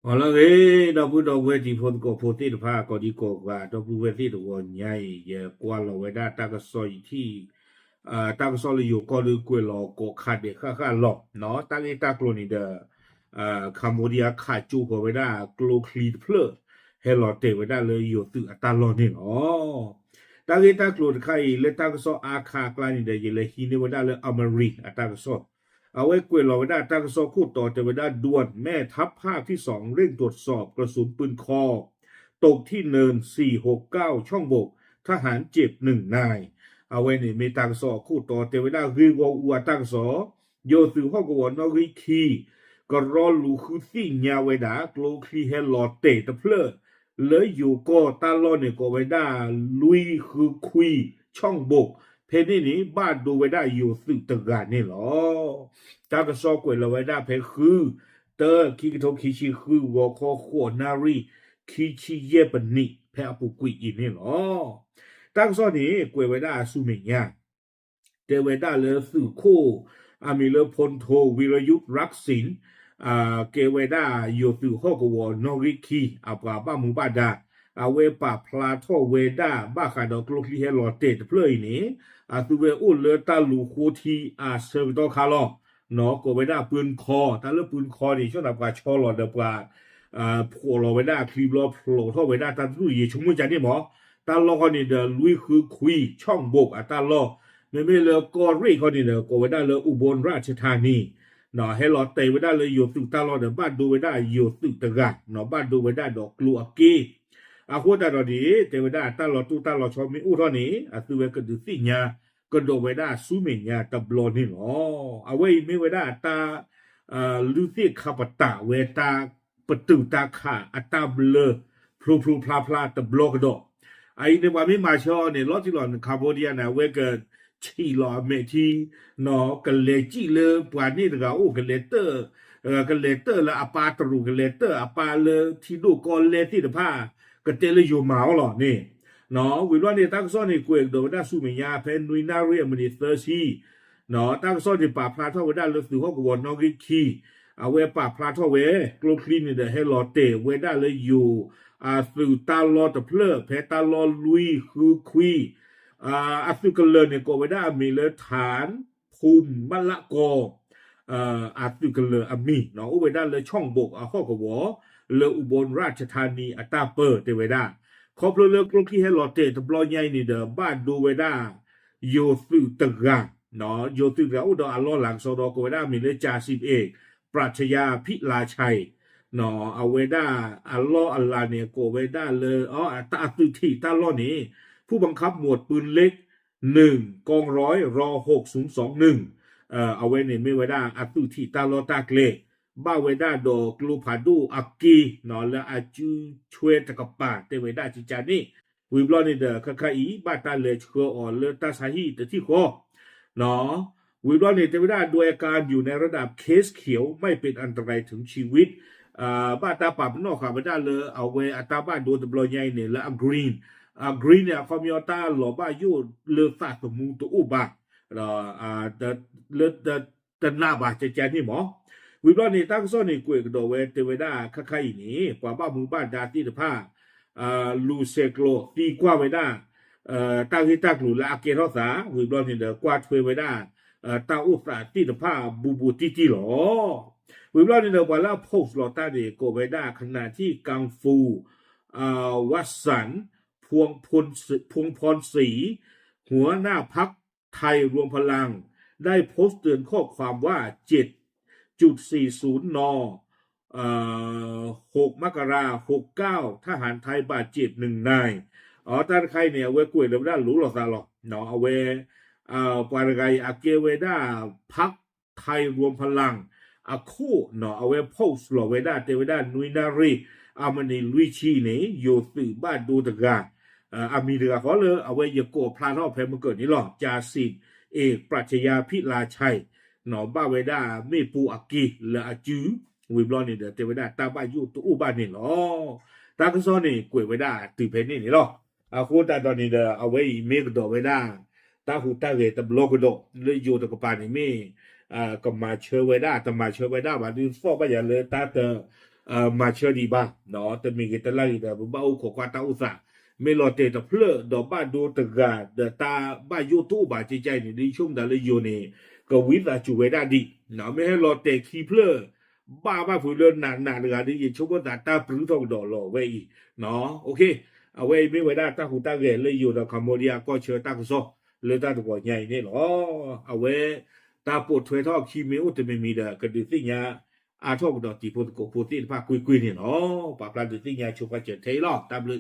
အလီၢ်ဂ့ၤ ဒီပုၢ်ဒီဝဲၢ်တံၤဖိသကိးဖိသ့ၣ်တဖၣ် ကိးဒံကိးဂၤ ဒီပုၢ်ဝဲၢ်သ့ၣ်တဂီၤညါအံၤ ယကွၢ်လီၤဝဲဒၣ်တၢ်ကစီၣ်ယထံၣ် တၢ်ကစီၣ်လၢယိၤကီၢ်ဒုးကွဲးလီၤကိးခးဒဲးဃၣ်ဃၣ်လီၤ တၢ်ဂ့ၢ်တၢ်ကျိၤန့ၣ်ဒီး Cambodia ခးကၠိဃီၤဝဲဒၣ်ကျိချံတဖျၢၣ် ဟဲလီၤတဲာ်ဝဲဒၣ်လၢယိၤသုးအတၢ်လီၢ်န့ၣ်လီၤ. တၢ်ဂ့ၢ်တၢ်ကျိၤတခါအံၤ လၢတၢ်ကစီၣ်အါခါအကျါန့ၣ်ဒီး ယလဲၤဟံးန့ၢ်ဝဲဒၣ်လၢ Amari အတၢ်ကစီၣ် အဝဲကွဲးလီၤဝဲဒၣ်တၢ်ကစီၣ်ခိၣ်တီတဲဝဲဒၣ် ด่วนแม่ทัพภาคที่สอง เร่งตรวจสอบกระสุนปืนคอ ตกที่เนินสี่หกเก้าช่องบก ทหารเจ็บหนึ่งนาย အဝဲန့ၣ်မ့ၢ်တၢ်ကစီၣ်အခိၣ်တီ တဲဝဲဒၣ်ဂ့ၢ်ဂီၢ်အူအတၢ်ကစီၣ် ယိၤသုးဟီၣ်ကဝီၤနီၣ်ဂံၢ်ခံ ကရီလူၤဃုသ့ၣ်ညါဝဲဒၣ် ကျိချံဟဲလီၤတဲာ်တဖျၢၣ် လၢယိၤကီၢ်တၢ်လီၢ်န့ၣ် ကိးဝဲဒၣ် လွံၢ်ဃုခွံ ช่องบก ဖဲန့ၣ်န့ၣ် ဘၣ်ဒိဝဲဒၣ်ယိၤသုးတဂၤန့ၣ်လီၤ. တၢ်ကစီၣ်ကွဲးလီၤဝဲဒၣ်ဖဲ ဃု တၢ ခံကထိခံဆံဃု ဂီၤခီဃိးနၣ်ရံၣ် ခံဆံယဲၢ်ပနံး ဖဲအပူၤကွံာ်အံၤန့ၣ်လီၤ. တၢ်ကစီၣ်န့ၣ် ကွဲးဝဲဒၣ်အဆူမဲာ်ညါ တဲဝဲဒၣ်လၢသုးခိၣ် အမံၤလၢ พลโท วีรยุทธ์ รักษิณ ကဲဝဲဒၣ်ယိၤသုးဟီၣ်ကဝီၤနီၣ်ဂံၢ်ခံ အပှၤဘၣ်မူဘၣ်ဒါ အဝဲပာ်ဖျါထီၣ်ဝဲဒၣ်ဘၣ်ဃးဒီးကျိချံဟဲလီၤတဲာ်တဖျၢၣ်အံၤန့ၣ် အသုဝဲအိၣ်လၢတၢ်လူၤဃိထံအဆၢကတီၢ်ခါလီၤ. ကိးဝဲဒၣ်ปืนคอ တၢ်လၢปืนคอန့ၣ် ဆိၣ်နၤပှၤဆီလီၤဒီးပှၤ ဖှိးလီၤဝဲဒၣ်အချံဘျီ ဖျိးထီၣ်ဝဲဒၣ်တၢ်တရူၢ်ယံၤဆိကမိၣ်ကန့ၣ်မး တၢ်လီၢ်ခီန့ၣ်ဒီး လွံၢ်ဃုခွံ ช่องบก အတၢ်လီၢ် မ့မ့ၢ်လၢကီၢ်ရ့ၣ်ခီန့ၣ်ဒီး ကိးဝဲဒၣ်လၢ อุบลราชธานี ဟဲလီၤတဲာ်ဝဲဒၣ်လၢယိၤသုးတၢ်လီၢ်ဒီး ဘၣ်ဒိဝဲဒၣ်ယိၤသုးတဂၤ ဘၣ်ဒိဝဲဒၣ်ဒီးကျိအက့ အဃိသတးဒီးန့ၣ် တဲဝဲဒၣ်တၢ်လီၤတိၢ်တၢ်လီၤဆီမ့ၢ်အိၣ်ထီၣ်န့ၣ် အသုဝဲကဒုးသ့ၣ်ညါ ကဒီးဝဲဒၣ်ဆူမဲာ်ညါတဘျီန့ၣ်လီၤ. အဝဲအံၤမ့ၢ်ဝဲဒၣ်တၢ် လုၢ်သ့ၣ်ခါပတာ်ဝဲတၢ်ပတုာ်တၢ်ခးအတၢ်ဘျၢ ဖျိဖျိဖျါဖျါတဘျီကဒီး အအံၤန့ၣ်ပှၤမ့ၢ်မၤဆၢအီၤန့ၣ် လီၤတံၢ်လီၤန့ၣ် Cambodia န့ၣ် အဝဲကဆံးလီၤအမဲာ်ထံ ကလဲၤစံၣ်လၢပှၤန့ၣ်တဂၤအိၣ် ကလဲၤတၢၣ် ကလဲၤတၢၣ်လၢအပၢ်တရူး ကလဲၤတၢၣ်အပၢ်လၢထံဒိၣ်ကီၢ်လဲၢ်သ့ၣ်တဖၣ် ကတဲလၢယိၤမၤအီၤလီၤန့ၣ် ဝံၤဘျီန့ၣ် တၢ်ကစီၣ်န့ၣ် ကွဲးကဒီးဝဲဒၣ်ဆူမဲာ်ညါ ဖဲနွံနၣ်ရံၣ်အမံးနံးသၢဆံ တၢ်ကစီၣ်န့ၣ် ပာ်ဖျါထီၣ်ဝဲဒၣ်လၢသုးဟီၣ်ကဝီၤနီၣ်ဂံၢ်ခံ အဝဲပာ်ဖျါထီၣ်ဝဲ ကျိချံန့ၣ်ဒီးဟဲလီၤတဲာ်ဝဲဒၣ်လၢယိၤ အသုးတၢ်လီၢ်တဖျၢၣ် ဖဲတၢ်လီၢ်လွံၢ်ဃုခွံ အသုးကလၢၤန့ၣ် ကိးဝဲဒၣ်အမံၤလၢ ฐานภูมิมะละกอ အသုးကလၢၤအမံၤ အိၣ်ဝဲဒၣ်လၢ ช่องบก အဟီၣ်ကဝီၤ လၢ อุบลราชธานี အတၢ်ပၢၢ်တဲဝဲဒၣ် ခီဖျိလၢကျိချံဟဲလီၤတဲာ်တဘျီညါအံၤန့ၣ်ဒီး ဘၣ်ဒိဝဲဒၣ် ယိၤသုးတဂၤ ယိၤသုးတဂၤအိၣ်ဒီးအလီၢ်လၤကစီဒီး ကိးဝဲဒၣ်အမံၤလၢ จ่าสิบเอก ปรัชญาพิลาชัย အဝဲဒၣ်အလီၢ်အလၤန့ၣ် ကိးဝဲဒၣ်လၢ အသုးထံးတၢ်လီၢ်န့ၣ် ผู้บังคับหมวดปืนเล็ก หนึ่ง กองร้อย รอ หกศูนย์สองหนึ่ง အဝဲန့ၣ်မ့ၢ်ဝဲဒၣ်အသုးထံးတၢ်လီၢ်တၢ်ကျဲ ဘၣ်ဝဲဒၣ်ဒီးကျိဖးဒိၣ်အက့ လၢအစုဆွဲတကပၤ တဲဝဲဒၣ်ကကန့ၣ် ဝံၤဘျီန့ၣ်ဒီး ခဲခါအံၤ ဘၣ်တၢ်လဲၤဆှၢအီၤလၢတၢ်ဆါဟံၣ်တထံၣ်ဃီ ဝံၤဘျီန့ၣ် တဲဝဲဒၣ် โดยอาการอยู่ในระดับ เคสเขียว ไม่เป็นอันตรายถึงชีวิต ဘၣ်တၢ်ပာ်ပနီၣ်ဃာ်ဝဲဒၣ်လၢအဝဲအတၢ်ဘၣ်ဒိတဘျီညါအံၤန့ၣ် လၢအ green အ green န့ၣ် အခီပညီတၢ်လီၤဘၣ်ယိၣ်လၢသးသမူတအိၣ်ဘၣ် လၢ တနာ်ဘၣ်ကကန့ၣ်မး ဝံၤဘျီန့ၣ် တၢ်ကစီၣ်န့ၣ်ကွဲးကဒီးဝဲတဲဝဲဒၣ်ခဲခါအံၤန့ၣ် ပှၤဘၣ်မူဘၣ်ဒါသ့ၣ်တဖၣ် လူၤဆဲးကျိးသံကွၢ်ဝဲဒၣ် တၢ်ဂ့ၢ်တၢ်ကျိၤလၢအကဲထီၣ်သး ဝံၤဘျီန့ၣ်ဒီး ကွၢ်ထွဲဝဲဒၣ် တၢ်အိၣ်သးသ့ၣ်တဖၣ်ဘူးဘူးတံၢ်တံၢ်လီၤ. ဝံၤဘျီန့ၣ်ဒီး ပှၤလၢအ post လီၤတၢ်န့ၣ် ကိးဝဲဒၣ် ขณะที่กังฟู วัสสัน พวงพรศรี หัวหน้าพรรคไทยรวมพลัง ได้โพสต์เตือนข้อความว่า เจ็ดจุดสี่ศูนย์ น เอ่อ หก มกรา หกเก้า ทหารไทยบาดเจ็บหนึ่งนาย အတၢ်တခါအံၤန့ၣ် အဝဲကွဲးလီၤဝဲဒၣ်လိၤလိာ်သးလီၤ. အဝဲ ပှၤတဂၤအံၤ အကဲဝဲဒၣ် พรรคไทยรวมพลัง အခိၣ် အဝဲ post လီၤဝဲဒၣ် တဲဝဲဒၣ် နွံနၣ်ရံၣ် အမံးနံးလွံၢ်ဆံန့ၣ် ယိၤသုးဘၣ်ဒိတဂၤ အမံၤတဂၤဃီလၢ အဝဲယကိးဖျါထီၣ်ဖဲမုၢ်ကၢၢ်န့ၣ်လီၤ. จ่าสิบเอก ปรัชญาพิลาชัย ဘၣ်ဝဲဒၣ်မ့ၣ်ပိၢ်အက့လၢအစု ဝံၤဘျီန့ၣ်ဒီး တဲဝဲဒၣ်တၢ်ဘၣ်ယိၣ်တအိၣ်ဘၣ်န့ၣ်လီၤ. တၢ်ကစီၣ်န့ၣ် ကွဲးဝဲဒၣ်တုၤဖဲန့ၣ်န့ၣ်လီၤ. အဃိသတးဒီးန့ၣ်ဒီး အဝဲအံၤမ့ၢ်ကဒီးဝဲဒၣ် တၢ်ဟူးတၢ်ဂဲၤတဘျီကဒီး လၢယိၤတကပၤန့ၣ်မ့ၢ် ကမၤဆၢဝဲဒၣ် တမၤဆၢဝဲဒၣ်ဘၣ် ဒုးသီၣ်ဘၣ်ယၤလၢတၢ်တ မၤဆၢဒံးဘၣ်, တမ့ၢ်ဂ့ၤတလါဂ့ၤဒီး ပဘၣ်အိၣ်ခိးကွၢ်တၢ်အိၣ်သး, မ့ၢ်လီၤတဲာ်တဖျၢၣ်ဒီးဘၣ်ဒိတဂၤဒီးတၢ်ဘၣ်ယိၣ်တအိၣ်ဘၣ်ကဲကဲအံၤန့ၣ် ဒ်ဆိကမိၣ်သးလၢယိၤန့ၣ် ကဝံသးစူၤဝဲဒၣ်ဒံး, မ့ၢ်ဟဲလီၤတဲာ်ခံဖျၢၣ် ဘၣ်ဘၣ်ဖုးလၢနးနးတဂၤဒီး ယဆိကမိၣ်သးတၢ်ပြူထီၣ်ကဒီးလီၤဝဲအံၤ, အဝဲအံၤမ့ၢ်ဝဲဒၣ်တၢ်ဟူးတၢ်ဂဲၤလၢယိၤဒီး Cambodia ကီၢ်ဆၢတၢ်ကစီၣ်လၢတၢ်တဂီၤညါအံၤန့ၣ်လီၤ. အဝဲ တၢ်ပိာ်ထွဲထီၣ်အခံမ့ၢ်အိၣ်တမံၤမံၤဒီး ကဒုးသ့ၣ်ညါအါထီၣ်ကဒီးတံၤဖိသကိးဖိသ့ၣ်တဖၣ်ကွ့ၢ်ကွ့ၢ်န့ၣ်လီၤ. ပာ်ဖျါဒုးသ့ၣ်ညါဆိပာ်စၢၤထဲအံၤလီၤ. တၢ်ဘျုး